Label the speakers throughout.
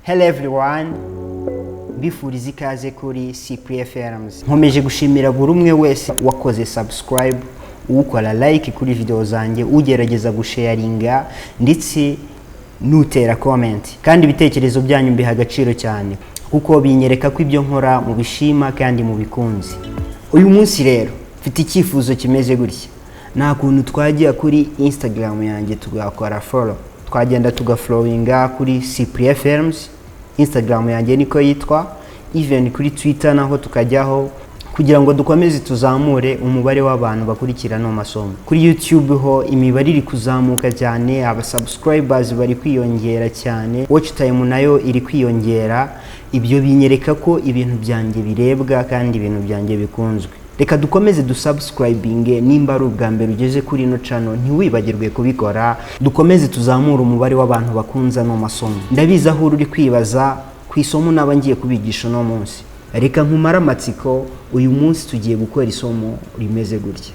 Speaker 1: Hello everyone, mbifuriza ikaze kuri Cyprien Films. Nkomeje gushimira buri umwe wese wakoze subscribe, ukora like kuri video zanjye, ugerageza gusharinga ndetse nutera comment. Kandi ibitekerezo byanyu mbiha agaciro cyane kuko binyereka ko ibyo nkora mubishima kandi mubikunze. Uyu munsi rero mfite icyifuzo kimeze gutya: nta kuntu twajya kuri Instagram yanjye tugakora follow, twagenda tugafollowinga kuri Cyprien Films, Instagram yanjye niko yitwa, even kuri Twitter naho tukajyaho, kugira ngo dukomeze tuzamure umubare w'abantu bakurikira ano masomo. Kuri YouTube ho imibare iri kuzamuka cyane, aba subscribers bari kwiyongera cyane, watch time nayo iri kwiyongera. Ibyo binyereka ko ibintu byanjye birebwa kandi ibintu byanjye bikunzwe. Reka dukomeze dusubscribinge. Nimba ari ubwa mbere ugeze kuri ino channel, ntiwibagirwe kubikora. Dukomeze tuzamure umubare w'abantu bakunze ano masomo. Ndabizi aho uri kwibaza ku isomo naba ngiye kubigisha uno munsi. Reka nkumare amatsiko. Uyu munsi tugiye gukora isomo rimeze gutya.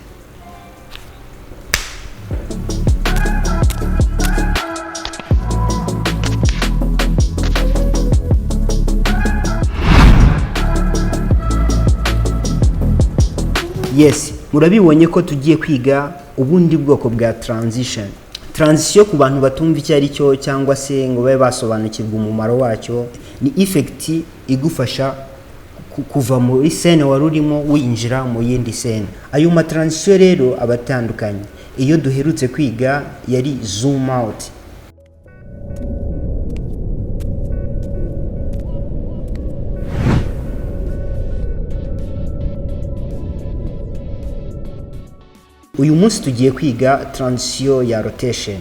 Speaker 1: Yes, murabibonye ko tugiye kwiga ubundi bwoko bwa transition. Transition, ku bantu batumva icyo ari cyo cyangwa se ngo babe basobanukirwa umumaro wacyo, ni effect igufasha kuva muri scene wari urimo winjira mu yindi scene. Ayo ma transition rero aba atandukanye. Iyo duherutse kwiga yari zoom out. Uyu munsi tugiye kwiga transition ya rotation,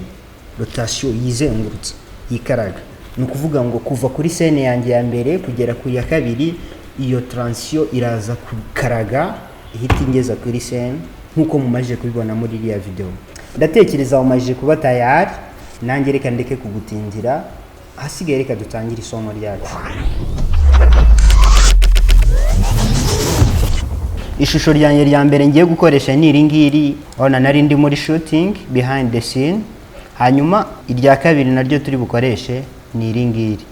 Speaker 1: rotation yizengurutse, yikaraga. Ni ukuvuga ngo kuva kuri scene yanjye ya mbere kugera ku ya kabiri, iyo transition iraza kukaraga ihita ingeza kuri scene, nk'uko mumaze kubibona muri iriya video. Ndatekereza wamajije kuba tayari. Nanjye reka ndeke kugutindira, ahasigaye reka dutangire isomo ryacu. Ishusho ryanjye rya mbere ngiye gukoresha ni iri ngiri. Urabona nari ndi muri shooting behind the scene. Hanyuma irya kabiri naryo turi bukoreshe ni iri ngiri.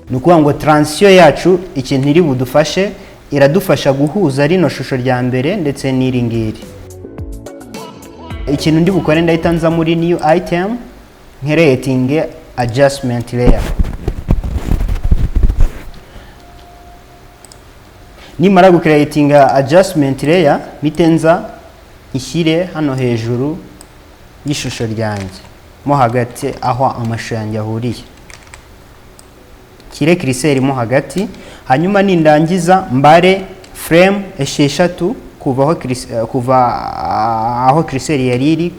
Speaker 1: Ni ukuvuga ngo transition yacu, ikintu iri budufashe, iradufasha guhuza rino shusho rya mbere ndetse n'iri ngiri. Ikintu ndi bukore, ndahita nza muri new item, ncreatinge adjustment layer. Nimara gucreatinga adjustment layer, mpite nza ishyire hano hejuru y'ishusho ryanjye, mo hagati aho amashusho yanjye ahuriye, nshyire cursor mo hagati. Hanyuma nindangiza mbare frame 6 kuva aho cursor yari iri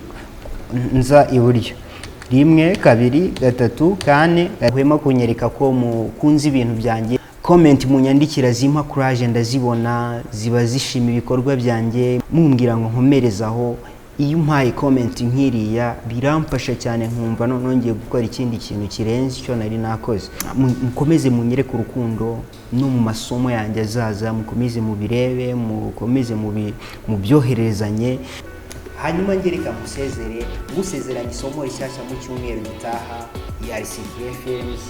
Speaker 1: nza iburyo: 1, 2, 3, 4. Hwema kunyereka ko mukunze ibintu byanjye. Comment munyandikira zimpa courage, ndazibona, ziba zishima ibikorwa byanjye, mumbwira ngo nkomerezaho. Iyo umpaye comment nk'iriya biramfasha cyane, nkumva noneho ngiye gukora ikindi kintu kirenze icyo nari nakoze. Mukomeze munyereke urukundo no mu masomo yanjye azaza, mukomeze mubirebe, mukomeze mubyoherezanye. Hanyuma ngereka musezere, ngusezeranye isomo rishyashya mu cyumweru gitaha. Yari Cyprien Films.